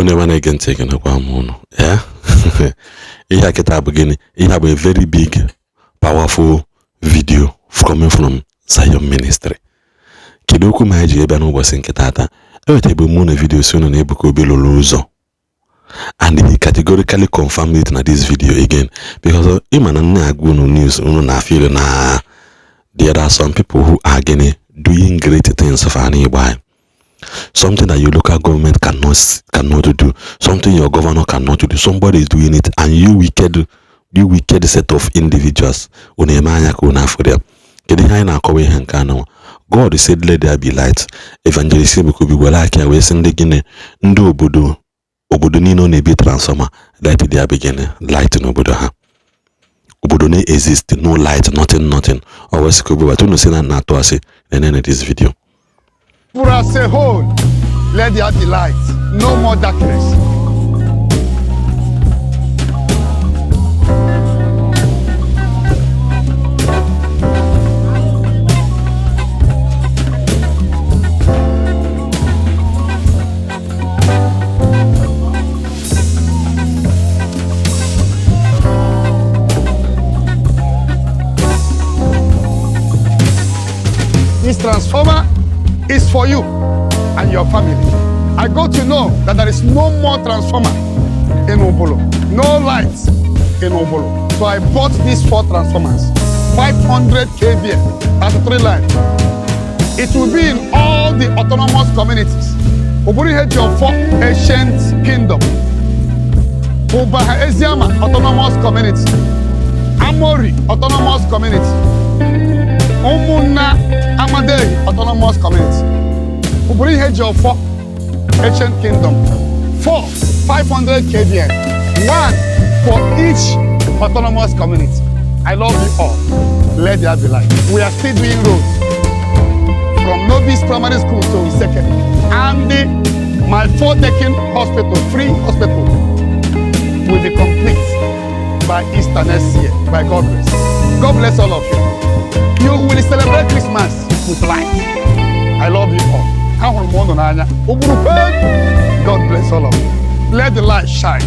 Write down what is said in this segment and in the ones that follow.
Igbo ndị ọma na-ege ntị, ekenekwa m ụnụ ya. Ihe a kịta bụ gịnị? Ihe a bụ a very big, powerful video coming from Zion Ministry. Kedu okwu ma anyị ji bịa n'ụbọchị nke taata? Ewetabe mụ na video si unu na Ebuka Obi lụrụ ụzọ, and he categorically confirmed it na this video again, because ịma na nne agwa unu news unu na feel na there are some people who are gịnị, doing great things for ana Igbo anyị, something that your local government cannot do, something your governor cannot do. Somebody is doing it, and you wicked set of individuals, unu eme anya ka unu afọ ya. Kedu ihe anyị na-akọwa ihe nke anọ? God said, "Let there be light." Evangelist Ebuka Obi were aka ya wee sị ndị gịnị, ndị obodo niile ọ na-ebi transformer, let there be gịnị, light n'obodo ha. Obodo na-exist, no light, nothing, nothing. Ọ wee sị ka obi bata unu si na na-atụ asị. Nenene this video. For as a whole, let there be light, no more darkness. This transformer is for you and your family. I got to know that there is no more transformer in Ubulu, no lights in Ubulu. So I bought these four transformers, 500 kVA, 33 line. It will be in all the autonomous communities. Ubulu Ihejiofor Ancient Kingdom, Ubaha Eziama Autonomous Community, Amori Autonomous Community, Umunna Amadehi Autonomous Community, Ubulu Ihejiofor Ancient Kingdom. Four, 500 kVA, one for each autonomous community. I love you all. Let there be light. We are still doing roads from Novice Primary School to Iseke. And my four-decking hospital, free hospital, will be complete by Easter next year, by God grace. God bless all of you. You will celebrate Christmas with light. I love you all. Ahụrụ m unu n'anya. Ụbụrụ kwe. God bless all of you. Let the light shine.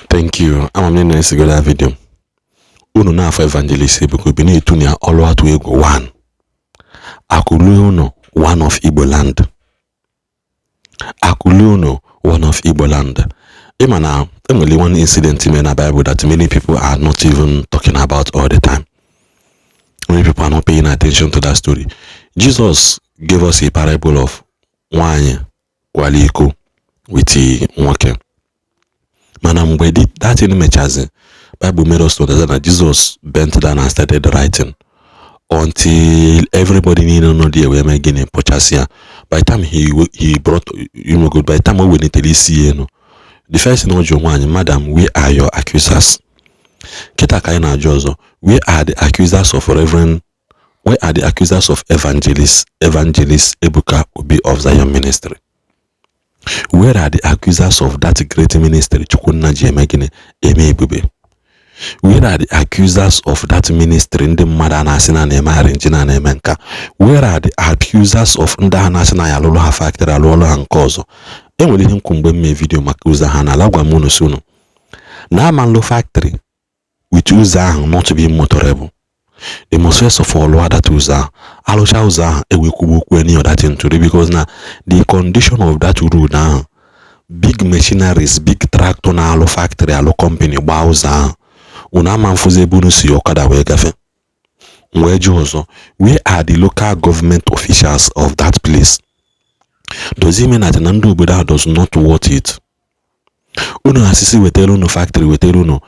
Thank you. Ama m na ị na-esigo that video unu na-afọ Evangelist Ebuka Obi na-etu na ọlụ atụ egwu one akụlue unu, one of Igbo land, akụlue unu, one of Igbo land. Ịma na enwere one incident mere na Bible that many people are not even talking about all the time. Many people are not paying attention to that story. Jesus gave us a parable of nwanyị kwara iko with nwoke, mana mgbe that thing mechazi, Bible made us to understand that Jesus bent down and started writing until everybody niile nọ there wee mee gịnị, pụchasị ya. By the time he brought you know, by the time o welitere isi ya elu, the first thing ọ jụrụ nwaanyị, "Madam, where are your accusers?" Kịta ka anyị na-ajụ ọzọ, where are the accusers of Reverend, where are the accusers of Evangelist Ebuka Obi of Zion Ministry? Where are the accusers of that great ministry Chukwunna ji eme gịnị, eme ebube? Where are the accusers of that ministry ndị mmadụ a na-asị na na-eme arrange na na-eme nka? Where are the accusers of ndị a na-asị na ya alụlụ ha factory, alụọlụ ha nke ọzọ? Enwere ihe nkwu mgbe m mee video maka ụzọ ha na ala gwa m unu si unu na ama nlụ factory with ụzọ ahụ not being motorable. They must first of all lụọ that ụzọ ahụ. Alụcha ụzọ ahụ, ewekwuba okwu any other thing to do, because na the condition of that road ahụ, big machineries, big tractor na-alụ factory, alụ company gbaa ụzọ ahụ, unu ama mfụzi ebe unu si ọkada wee gafe. Wee jụọ ọzọ, where are the local government officials of that place? Does it mean that na ndị obodo ahụ does not want it? Unu asịsị wetara unu factory, wetara unu,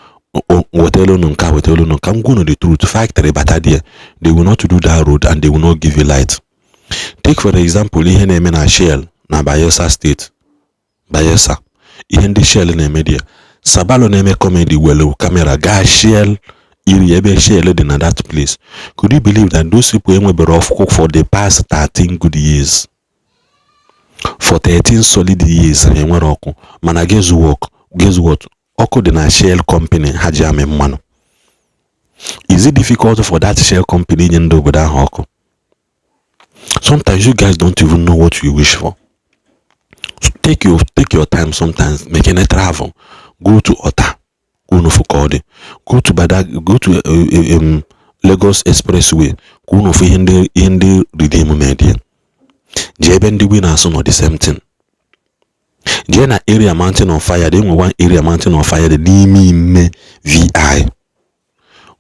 wetara unu nka, wetara unu nka. Ngwa, unu the truth, factory bata there, they will not do that road and they will not give you light. Take for example ihe na-eme na Shell na Bayelsa State, Bayelsa, ihe ndị Shell na-eme there. Sabalo na-eme comedy were camera gaa Shell Area ebe Shell dị na that place. Could you believe that those people enwebere ọkụ for the past 13 good years? For 13 solid years ha enwere ọkụ. Mana guess what? Guess what? Ọkụ dị na Shell company ha ji amị mmanụ. Is it difficult for that Shell company inye ndị obodo ahụ ọkụ? Sometimes you guys don't even know what you wish for. So take your time sometimes. Make a travel, go to Ota, go to Fukodi, go to Bada, go to Lagos Expressway, ka unu fụ ihe ndị Redeem medie. Jee ebe ndị Winners nọ, the same thing. Jee na area Mountain of Fire dị, enwe one area Mountain of Fire dị n'ime ime VI.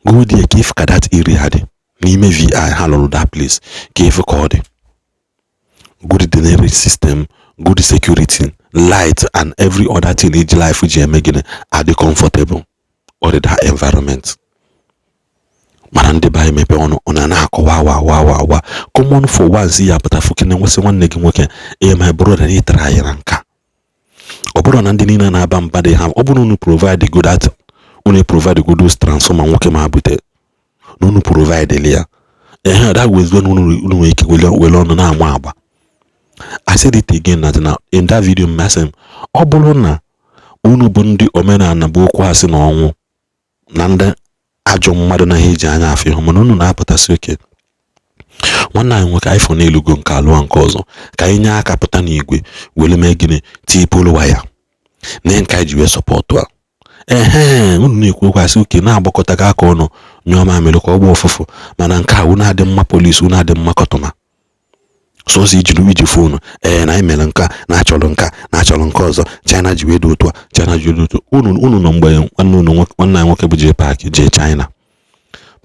Go there ka ifu ka that area dị n'ime VI ha lụrụ that place, ka ifu ka ọ dị. Good drainage system, good security, light and every other thing eji life ji eme gịnị adị comfortable. Ọ dị that environment. Mana ndị be anyị mepe ọnụ, ọ na na-akọwa wa wa wa wa. Common for once ya pụta fukene nwesị nwanne gị nwoke, ee, my brother, na ịtara anyị na nka. Ọ bụrụ na ndị niile na-aba mba dị ha, ọ bụrụ unu provide good at unu provide good those transformer nwoke ma bute na unu provide ya, ehe, that was when unu nwere ike wele ọnụ na-ama agba. I said it again that na in that video m asị m, ọ bụrụ na unu bụ ndị omenala bụ okwu asị na ọnwụ na ndị ajọ mmadụ na ha eji anya afọ ihu, mana unu na-apụtasị oke nwanne anyị nwoke iPhone elugo nke alụọ nke ọzọ, ka anyị nye aka pụta n'igwe were mee gịnị, tie pole wire na nke anyị ji wee support a. Ehe, unu na-ekwu okwu asị oke na-agbakọta gị aka ọnụ nyụọ mamịrị ka ọ gbaa ụfụfụ. Mana nke a, unu adị mma polisi, unu adị mma kọtụma sọsọ iji phone. Ee, na anyị mere nka na achọrọ nka na achọrọ nke ọzọ. China ji wee dị otu a, China ji wee dị otu a. Unu nọ mgbe nwanne unu nwanne anyị nwoke bụ jee park jee China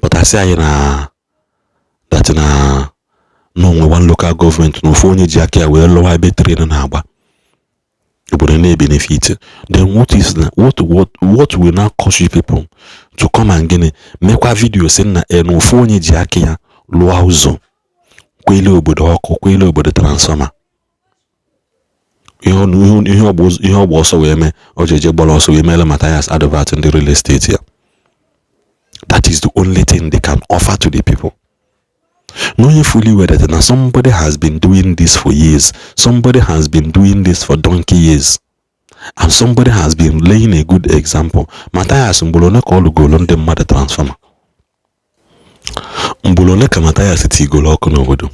pụtasị anyị na that na n'onwe one local government na ofu onye ji aka ya wee lụwa ebe train na-agba, obodo na-ebenefit. Then what is what will now cause you people to come and gịnị mekwa video si na e na ofu onye ji aka ya lụọ ụzọ, kwele obodo ọkụ, kwele obodo transformer, ihe ọgba ọsọ wee mee o ji eje gbara ọsọ wee meela Mathias advert ndị real estate ya? That is the only thing they can offer to the people. Knowing fully well that now somebody has been doing this for years, somebody has been doing this for donkey years, and somebody has been laying a good example. Mathias, mgboro ole ka ọ lụgolo ndị mmadụ transformer? Mgboro ole ka Mathias tigolo ọkụ n'obodo?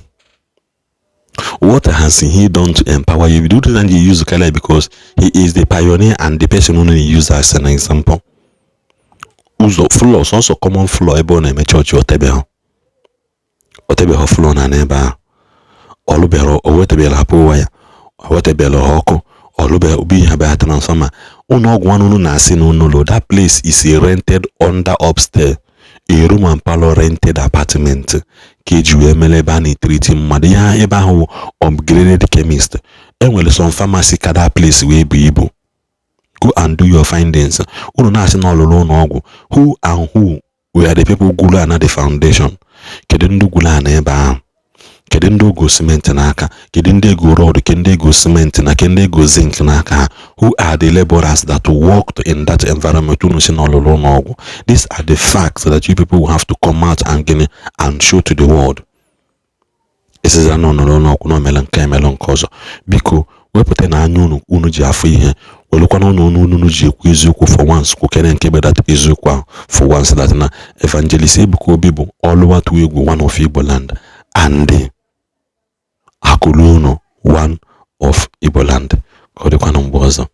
What has he done to empower you? Do that you use Kala because he is the pioneer and the person who you use as an example. Ụzọ floor, sọsọ common floor ebe ọ na-eme chọọchị, otebeghị otebeghị floor na n'ebe ahụ ọlụbịara, o wetabeghị hapụ ụwa ya, o wetabeghị ọkụ, ọlụbeghị obi ha bịa transformer. Ụlọ ọgwụ unu na-asị n'ụlọ, that place is a rented under upstairs, a room and parlor, rented apartment ka eji wee mere ebe a na-etriti mmadụ. Ihe ebe ahụ wụ upgraded chemist. Enwere some pharmacy ka that place wee bụ ibu. Go and do your findings. Unu na-asị na ọlụlụ ụlọ ọgwụ, who and who were the people gwuru ana the foundation? Kedu ndị gwuru ana ebe ahụ? Kedu ndị ogo simenti n'aka? Kedu ndị ego rod? Kedu ndị ego simenti na kedu ndị ego zinc n'aka ha? Who are the laborers that worked in that environment unu si n'ọlụlụ ụlọ ọgwụ? These are the facts that you people will have to come out and gịnị and show to the world. Esiza na ọnọrọ ụlọ ọgwụ na omele nke emele nke ọzọ. Biko wepụta na anya unu unu ji afụ ihe, welụkwana unu unu unu ji ekwu eziokwu. For once, kwukere nke bụ that eziokwu ahụ for once, that na Evangelist Ebuka Obi bụ ọlụwatụ egwu one of Igbo land and akụrụ unu one of Igbo land. Ka ọ dịkwanụ mgbe ọzọ.